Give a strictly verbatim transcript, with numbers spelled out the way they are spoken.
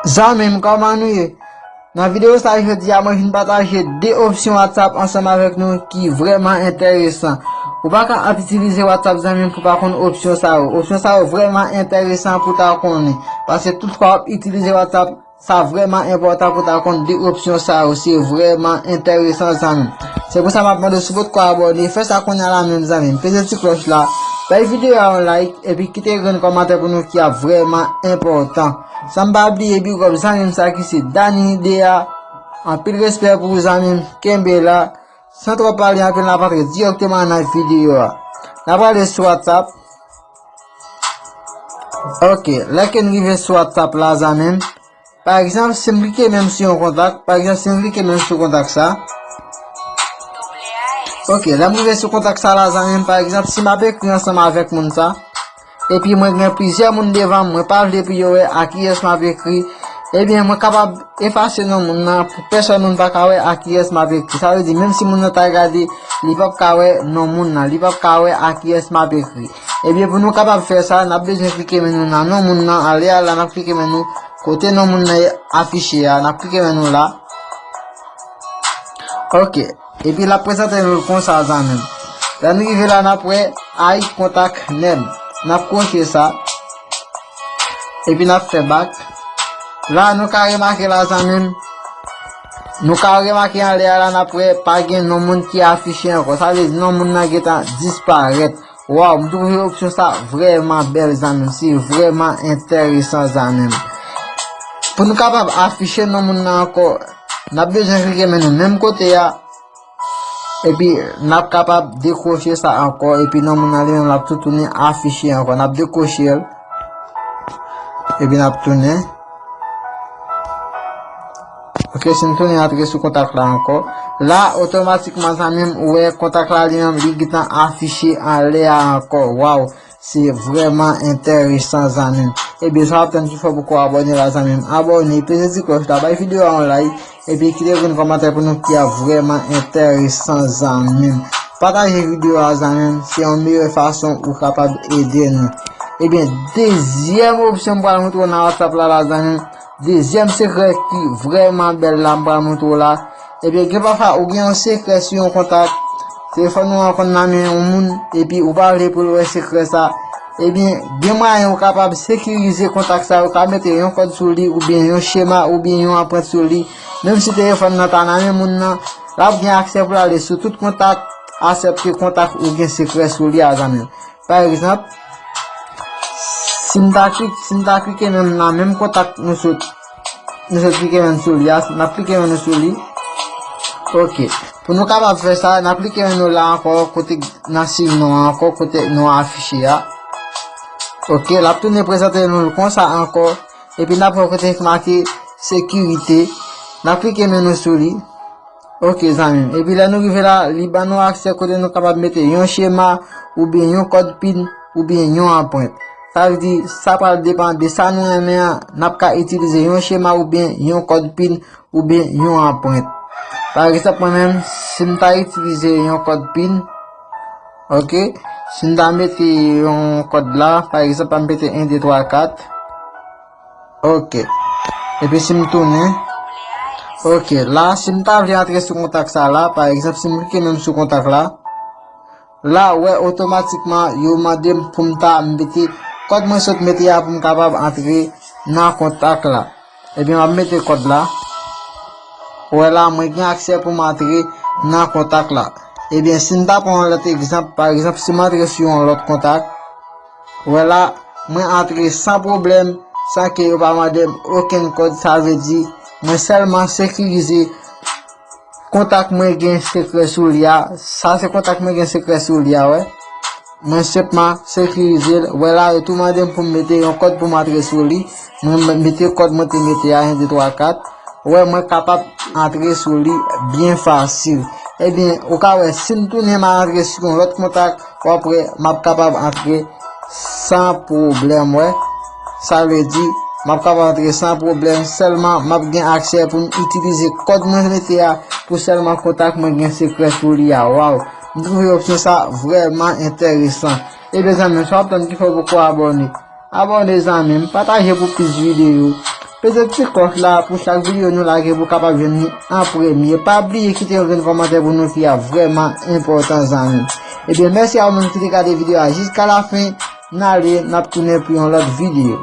Zanmi m, kòman nou ye? Nan videyo sa jodi a, mwen vin pataje de opsyon WhatsApp ansanm avèk nou ki vrèman enteresan. Ou pa ka ap itilize WhatsApp, zanmi m, pou pa konn opsyon sa yo. Opsyon sa yo vrèman enteresan pou ta konnen. Paske tout fwa w ap itilize WhatsApp, sa vrèman enpòtan pou ta konn de opsyon sa yo. Se vrèman enteresan, zanmi m. Se pou sa m ap mande w, si w potko abòne, fè sa kounye a la menm, zanmi m. Peze ti klòch la, bay videyo a yon like, epi kite grenn kòmantè pou nou ki ap vrèman enpòtan. San m pa bliye big up zanmi m sa ki se Dani Idea. Anpil respè pou ou, zanmi m, kenbe la. San twò pale anpil, n ap antre dirèkteman nan videyo a. N ap prale sou WhatsApp. Ok, lè ke n rive sou WhatsApp la, zanmi m, pa egzanp, si m klike menm sou yon kontak, pa egzanp, si m klike menm sou kontak sa, ok, lè m rive sou kontak sa la, zanmi m, pa egzanp, si m ap ekri ansanm avèk moun sa, epi mwen gen plizyè moun devan m, mwen pa vle pou yo wè a kiyès m ap ekri, ebyen, mwen kapab efase non moun nan pou pèsòn moun pa ka wè a kiyès m ap ekri. Sa vle di, menm si moun nan ta gade, li p ap ka wè non moun nan, li p ap ka wè a kiyès m ap ekri. Ebyen, pou nou kapab fè sa, n ap bezwen klike men nou nan non moun nan, ale a la, n ap klike men nou kote non moun nan afiche a, n ap klike men nou la. Ok. Epi l ap prezante nou l konsa, zanmi m. Lè n rive la, n ap wè I contact name. N ap kwoche sa. Epi n ap fè back. La, nou ka remake la, zanmi m. Nou ka remake anlè a la, n ap wè pa gen non moun ki afiche ankò. Sa vle di non moun nan gentan disparèt. Waw, m twouve opsyon sa vrèman bèl, zanmi m. Se vrèman enteresan, zanmi m. Pou nou kapab afiche non moun nan ankò, n ap bezwen klike men nou menm kote a. Epi, n ap kapab dekwoche sa ankò. Epi, non moun nan li menm, l ap tou tounen afiche ankò. N ap dekwoche l. Epi, n ap tounen. Ok, si n tounen antre sou kontak la ankò. La, otomatikman, zanmi m, ou wè kontak la li menm, li gentan afiche anlè a ankò. Waw, se vrèman enteresan, zanmi m. Ebyen, sa w ap tann ki fè w poko abòne la, zanmi m. Abòne, peze ti klòch la, bay videyo a yon like, epi kite grenn kòmantè pou nou ki ap vrèman enteresan, zanmi m. Pataje videyo a, zanmi m, se yon meyè fason ou kapab ede nou. Ebyen, dezyèm opsyon m pral montre w nan WhatsApp la, la, zanmi m. Dezyèm sekrè ki vrèman bèl la, m pral montre w la. Ebyen, gen pafwa ou gen yon sekrè sou yon kontak. Telefòn ou an konn nan men yon moun, epi ou pa vle pou l wè sekrè sa. Ebyen, gen mwayen ou kapab sekirize kontak sa, ou ka mete yon kòd sou li, oubyen yon chema, oubyen yon anprent sou li. Menm si telefòn nan ta nan men moun nan, l ap gen aksè pou l ale sou tout kontak, aksepte kontak ou gen sekrè sou li a, zanmi m. Pa egzanp, si m ta klik, si m ta klike menm nan menm kontak nou sot, nou sot klike menm sou li a, n ap klike menm nou sou li. Ok. Pou nou kapab fè sa, n ap klike menm nou la ankò, kote nan siy non an ankò, kote non an afiche a. Ok, l ap tounen prezante nou l konsa ankò. Epi n ap wè kote ki make sekirite. N ap klike menm nou sou li. Ok, zanmi m. Epi lè nou rive la, li ban nou aksè kote nou kapab mete yon chema, oubyen yon kòd pin, oubyen yon anprent. Sa vle di, sa pral depann de sa nou renmen an, n ap ka itilize yon chema oubyen yon kòd pin, oubyen yon anprent. Pa egzanp, mwen menm, si m ta itilize yon kòd pin, ok, si m ta mete yon kòd la, pa egzanp, m mete en, de, twa, kat, ok. Epi si m tounen, ok, la, si m ta vle antre sou kontak sa la, pa egzanp, si m klike menm sou kontak la, la, ou wè, otomatikman, yo mande m pou m ta mete kòd mwen sot mete a pou m kapab antre nan kontak la. Ebyen, m ap mete kòd la. Ou wè la, mwen gen aksè pou m antre nan kontak la. Ebyen, si n ta pran yon lòt egzanp, pa egzanp, si m antre sou yon lòt kontak, ou wè la, mwen antre san pwoblèm, san ke yo pa mande m okenn kòd, sa vle di, mwen sèlman sekirize kontak mwen gen sekrè sou li a. Sa se kontak mwen gen sekrè sou li a, wè. Mwen senpman sekirize l. Wè la, yo tou mande m pou m mete yon kòd pou m antre sou li. Mwen mete kòd mwen te mete a, en, de, twa, kat. Wè, mwen kapab antre sou li byen fasil. Ebyen, ou ka wè, si m tounen m al antre sou yon lòt kontak, w ap wè, m ap kapab antre san pwoblèm, wè. Sa vle di, m ap kapab antre san pwoblèm, sèlman m ap gen aksè pou m itilize kòd mwen mete a pou sèlman kontak mwen gen sekrè sou li a. Waw! M twouve opsyon sa vrèman enteresan. Ebyen, zanmi m, sa w ap tann ki fè w poko abòne? Abòne, zanmi m, pataje pou plis videyo. Peze ti klòch la pou chak videyo nou lage pou w kapab jwenn li an premye. Pa bliye kite yon grenn kòmantè pou nou ki a vrèman enpòtan zanmi. Ebyen mèsi a ou menm ki te gade videyo a jiska lafen. N ale, n ap tounen pou yon lòt videyo.